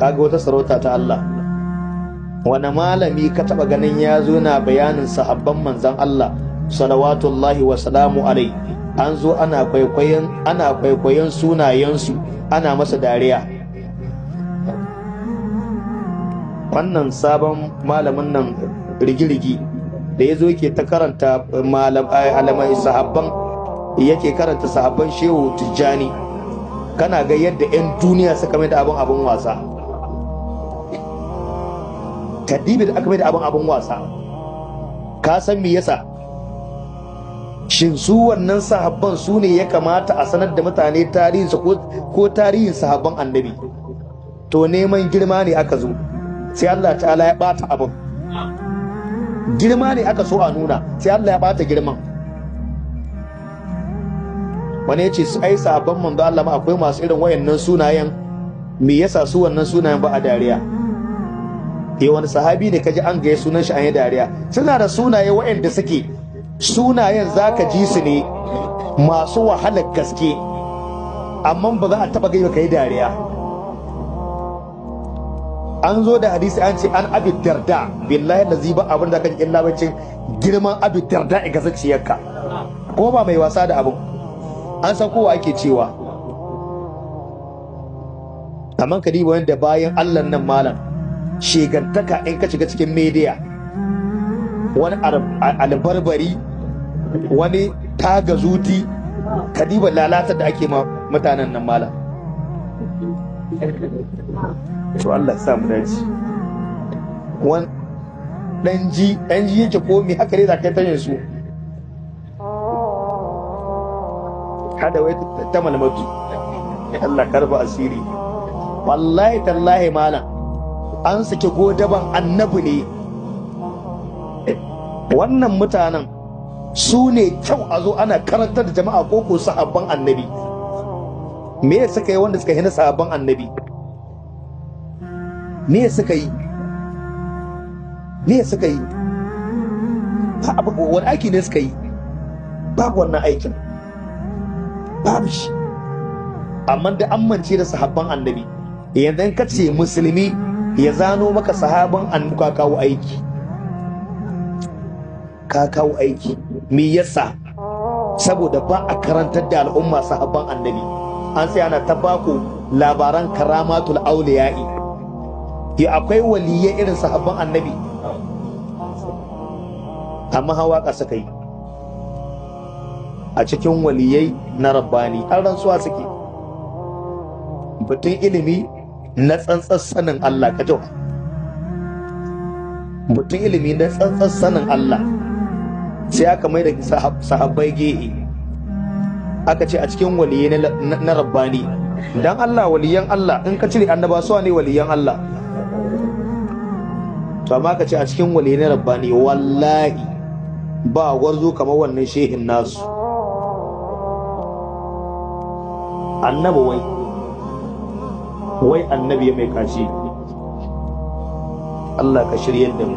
Kaga wata sarauta ta Allah. Wani malami ka taba ganin ya zo na bayanin sahabban manzan Allah salawatullahi wa salamu alai, an zo ana kwaikwayon sunayensu ana masa dariya. Wannan sabon malamin nan rigirigi da ya zo yake ta karanta malamai sahabban, yake karanta sahabban Shehu Tijjani, kana ga yadda 'yan duniya suka mai da abin wasa. Kadibi da aka mai da abin wasa. Ka san me yasa? Shin su wannan sahabban su ne ya kamata a sanar da mutane tarihinsu ko tarihin sahabban annabi? To neman girma ne aka zo, sai Allah ta'ala ya bata abin. Girma ne aka so a nuna, sai Allah ya bata girman. Wani ya ce ai sahabban manzo Allah ma akwai masu irin wayannan sunayen, me yasa su wannan sunayen ba a dariya? Eh, wani sahabi ne kaji an gaya sunan shi an yi dariya? Suna da sunaye wayanda suke sunayen zaka ji su ne masu wahalar gaske, amma ba za a taba gaiba kai dariya. An zo da hadisi an ce an Abi Darda, billahi lazi ba abin da kan illa bacin girman Abi Darda ga zuciyarka, ko ba mai wasa da abin, an san kowa ake cewa. Amma ka diba wanda bayan Allah nan malam shegantaka in ka shiga cikin media, wani albarbari, wani tagazuti, ka diba lalata da ake ma mutanen nan malam. To Allah sa mu dace. Wani dan ji yake ko me haka ne da kai tayin su kada wai ta malmatu. Allah karba asiri. Wallahi tallahi malam an saki godaban annabi ne. Wannan mutanen su ne kyau a zo ana karantar da jama'a ko ko sahabban annabi. Me suka yi wanda suka hina sahabban annabi? Me suka yi? Me suka yi? Wani aiki ne suka yi? Babu wannan aikin, babu shi. Amma da an mance da sahabban annabi. Yanzu in ka ce musulmi ya zano maka sahaban annabi, ka kawo aiki, ka kawo aiki. Me yasa? Saboda ba a karantar da al'umma sahabban annabi. An sai ana ta baku labaran karamatul auliya'i. Ya akwai waliyai irin sahabban annabi, amma hawa ƙasa kai a cikin waliyai na rabbani an rantsuwa suke. Batun ilimi na tsantsar sanin Allah ka jawa, batun ilimi na tsantsar sanin Allah sai aka mai da sahabbai gehe, aka ce a cikin waliyai na rabbani. Dan Allah waliyan Allah in ka cire annaba suwa ne waliyan Allah? To amma ka ce a cikin waliyai na rabbani wallahi ba gwarzo kamar wannan shehin nasu annabi. Wai annabi ya mai kashi. Allah ka shiryar da mu.